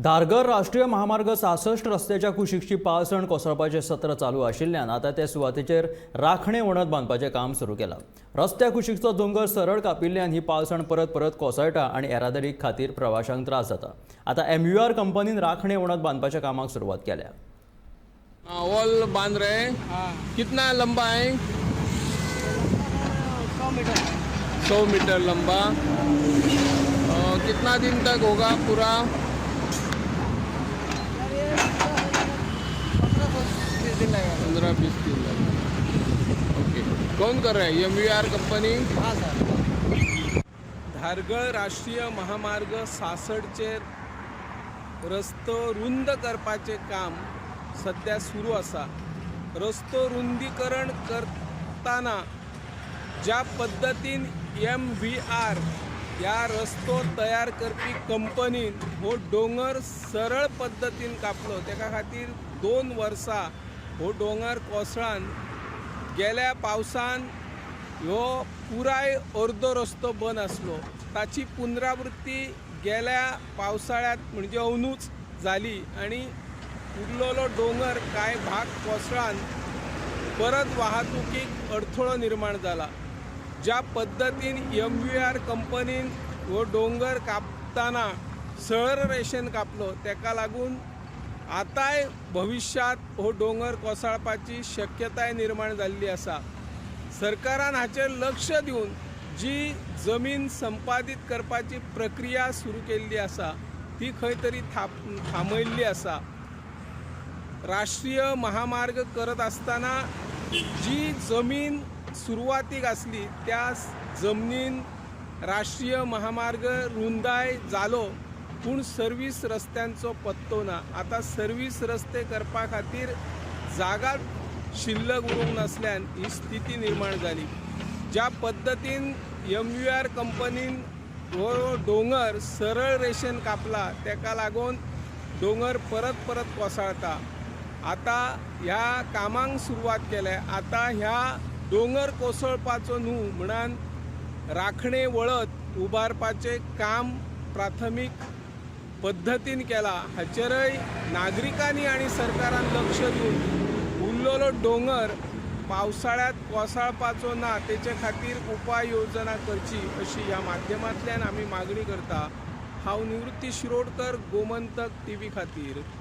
धारगर राष्ट्रीय महामार्ग 66 रस्त्याच्या कुशीकची पालसण कोसळपाचें सत्र चालू आशिल्ल्यान आतां ते सुवातेचेर राखणे वणत बांदपाचें काम सुरू केलां. रस्त्या कुशीकचो दोंगर सरळ कापिल्ल्यान ही पालसण परत परत कोसळटा आनी येरादारी खातीर प्रवाशांक त्रास जाता. आतां एमयूआर कंपनीन राखणे वणत बांदपाच्या कामाक सुरवात केल्या. हाँ, वॉल बांध रहे हैं. हाँ. कितना लंबा है? 100 मीटर. 100 मीटर लंबा. कितना दिन तक होगा पूरा? सर, ये 15-20 दिन लगेगा. 15-20 दिन लगेगा. ओके. कौन कर रहा है? M company? हाँ सर. धारगळ राष्ट्रीय महामार्ग 66चेर रस्तो रुंद करपाचें काम सद्या सुरू आसा. रस्तो रुंदीकरण करतना ज्या पद्दतीन एम व्ही आर ह्या रस्तो तयार करपी कंपनीन हो दोंगर सरळ पद्दतीन कापलो, तेका खातीर 2 वर्सां हो दोंगर कोसळान गेल्या पावसान ह्यो पुराय अर्दो रस्तो बंद आसलो. ताची पुनरावृत्ती गेल्या पावसाळ्यांत म्हणजे अंदूच जाली आनी उरलेलो दोंगर कांय भाग कोसळान परत वाहतुकीक अडथळो निर्माण जाला. ज्या पद्दतीन एम व्ही आर कंपनीन हो दोंगर कापतना सरळ रेशेन कापलो, तेका लागून आतांय भविश्यांत हो दोंगर कोसळपाची शक्यताय निर्माण जाल्ली आसा. सरकारान हाचेर लक्ष दिवन जी जमीन संपादीत करपाची प्रक्रिया सुरू केल्ली आसा, ती खंय तरी थांबयल्ली आसा. राष्ट्रीय महामार्ग करत आसतना जी जमीन सुरवातीक आसली, त्या जमनीन राष्ट्रीय महामार्ग रुंदाय जालो, पूण सर्वीस रस्त्यांचो पत्तो ना. आतां सर्वीस रस्ते करपा खातीर जागा शिल्लक उरूंक नासल्यान ही स्थिती निर्माण जाली. ज्या पद्दतीन एम you are कंपनीन हो दोंगर सरळ रेशेन कापला, तेका लागून दोंगर परत परत कोसळता. आतां ह्या कामांक सुरवात केल्या. आतां ह्या दोंगर कोसळपाचो न्हू म्हणान राखणे वळत उबारपाचें काम प्राथमीक पद्दतीन केला. हाचेरय नागरिकांनी आनी सरकारान लक्ष दिवन उरलेलो दोंगर पावसाळ्यांत कोसळपाचो ना, तेचे खातीर उपाय योजना करची, अशी ह्या माध्यमांतल्यान आमी मागणी करता. हांव निवृत्ती शिरोडकर, गोमंतक टीव्ही खातीर.